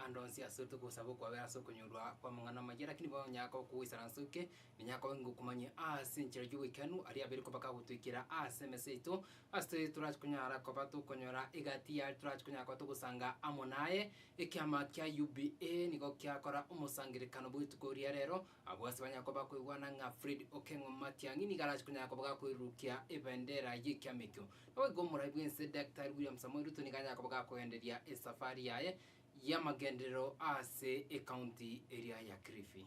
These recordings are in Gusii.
Ande onsi ase togosaba okwabera ase okonyorwa kw'amang'ana amaya, lakini bono nyaka okogoisaransa oike, ninyaka koba ngokomanyia ase enchera y'oboikeranu aria abeire koba kagotoikera ase emesa yaito, ase torache konyara koba tokonyora egati yaria torache konyara koba togosanga amo naye. Ekiama kia UBA nigo kiakora omosangererekano bw'rituko ria rero, abwo ase banyara koba bakoigwana ng'a Fred Okeng'o Matiang'i nigo arache konyara koba gakoirurukia ebendera y'ekiama ekio. Naboigo omorai bw'ense Daktari William Samoei Ruto nigo anyare koba gakogenderia esafari yaye y'amagenderero ase ecounty eria ya Kilifi.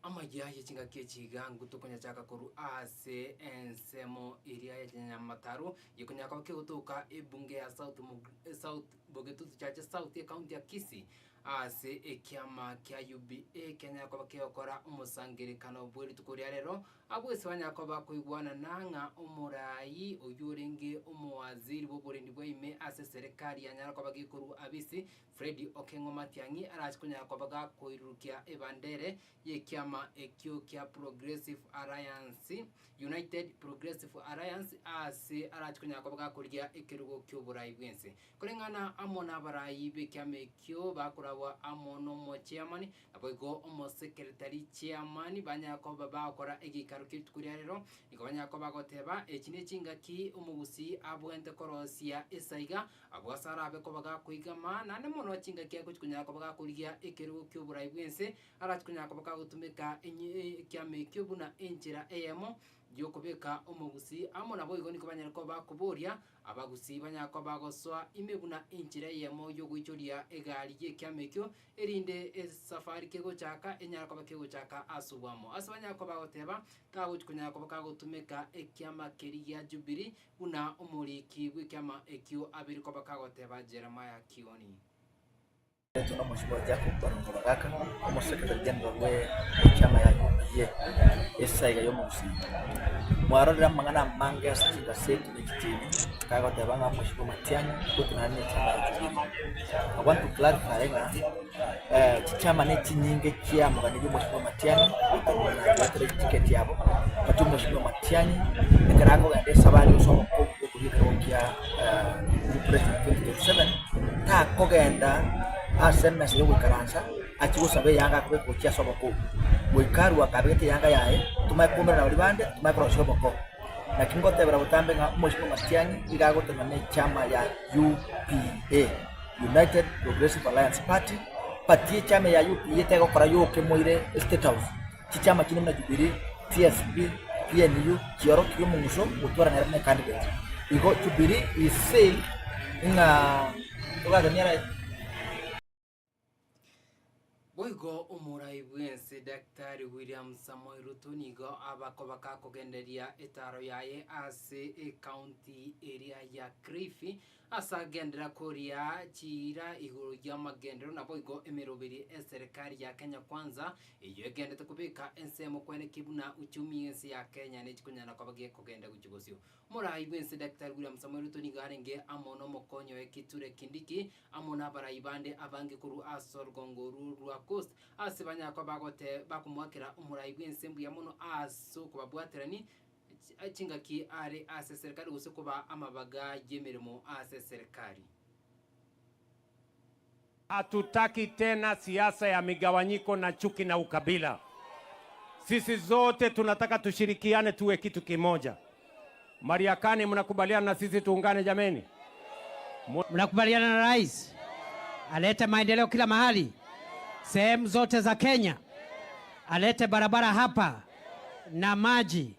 Amaya ye chingaki echi iga tokonyachaka korwa ase ensemo eria ya Nyamataro, gekonyara koba kegotoka ebunge ya South Mug- South Bogetutu Chache South ecounty ya Kisii, ase ekiama kia UBA kianyara koba kegokora omosangerekano bwe rituko ria rero, abwo ase banyara koba bakoigwanana ng'a omoraai oyio orenge omowaziri bw'oborendi bwa ime ase eserekari yanyara koba gekorwa abisi Fred Okeng'o Matiang'i arache konyara koba gakoirurukia ebandere y'ekiama ekio kia Progressive Alliance, United Progressive Alliance, ase arache konyara koba gakorigia ekerogo ki'oborai bw'ense. Koreng'ana amo nabarai b'ekiama ekio bakoragwa amo n'omochairman, naboigo omosekretari chairman banyara koba bagokora egeikaro kia rituko ria rero, nigo banyara koba bagoteba echi nechingaki omogusii abwenerete korosia esaiga Abwo ase arabe koba gakoigama, naende mono chingaki agochia konyara koba gakorigia ekerogo ki'oborai bw'ense, arachie konyara koba kagotumeka enye ekiama ekio buna enchera eyemo y'okobeka omogusii amo naboigo nigo banyare koba bakoboria abagusii banyare koba bagosoa ime buna enchera eyemo y'ogoichoria egari y'ekiama ekio, erinde esafari kegochaka enyare koba kegochaka ase oboamo. Ase banyare koba bagoteba, kagochia konyara koba kagotumeka ekiama keria gia Jubilee, Buna omoriki bw'ekiama ekio abeire koba kagoteba Jeremiah Kioni. Naitwe nomosubati Jacob Barongo Bagaka, omosekretary general bwe echama ya UPA esaiga y'omogusii. Mwarorire amang'ana amange ase chingaseti ne chitibi kagoteba ng'a omosubwa Matiang'i gotenena ne echama ya Jubilee. I want to clarify ng'a chichama ne chinyinge chiamoganirie omosubwa Matiang'i gotenena goetera eticket yabo but omosubwa Matiang'i ekero akogenda esabari gose obokungu bwa okoria ekerogo kia president 2027 takogenda ase emesa ya ogoikaransa achie gosaba eyanga akobeka gochia ase obokungu. Goika arwe akabegete eyanga yaye tomanye koumerana na baria bande tomanye korosia oboko. Naki ngotebera botambe ng'a omosubwa Matiang'i nigo agotenena na echama ya UPA. United Progressive Alliance Party, party echama ya UPA tegokora yoka emoire State House, chichama chinde buna Jubilee, TSP, PNU chiorokirie omong'uso gotwara nere buna ecandidate. Igo Jubilee is saying ng'a togachania ere. Boigo omorai bw'ense Daktari William Samoei Ruto nigo abakoba kakogenderia etaro yaye ase ecounty eria ya Kilifi Ase agenderera koria chiira igoro y'amagenderero naboigo emeroberi y'eserekari ya Kenya Kwanza eyio egenderete kobeka ensemo kweneki buna uchumi y'ense ya Kenya nechikonyara koba gekogenda gochia bosio. Omorai bw'ense Daktari William Samoei Ruto nigo arenge amo nomokonyi oye Kithure Kindiki amo nabarai bande abange korwa ase orugongo orwo rwa Coast ase banyara koba bagote bakomoakera omorai bw'ense mbuya mono ase okobabwaterani chingaki are ase eserekari gose koba amabaga y'emeremo ase eserekari. Hatutaki tena siasa ya migawanyiko na chuki na ukabila. Sisi zote tunataka tushirikiane tuwe kitu kimoja. Mariakani, mnakubaliana na sisi tuungane jameni? Mnakubaliana na rais alete maendeleo kila mahali, sehemu zote za Kenya, alete barabara hapa na maji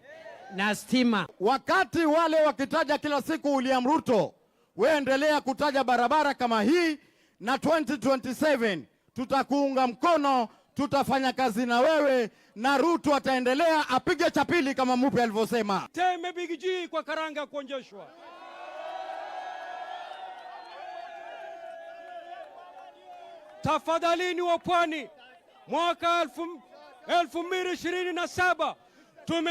na stima. Wakati wale wakitaja kila siku William Ruto, we endelea kutaja barabara kama hii, na 2027 tutakuunga mkono, tutafanya kazi na wewe, na Ruto ataendelea apige cha pili kama Mupe alivyosema. Teme Big G kwa karanga kuonjeshwa. Tafadhalini wa Pwani, mwaka 2027 tume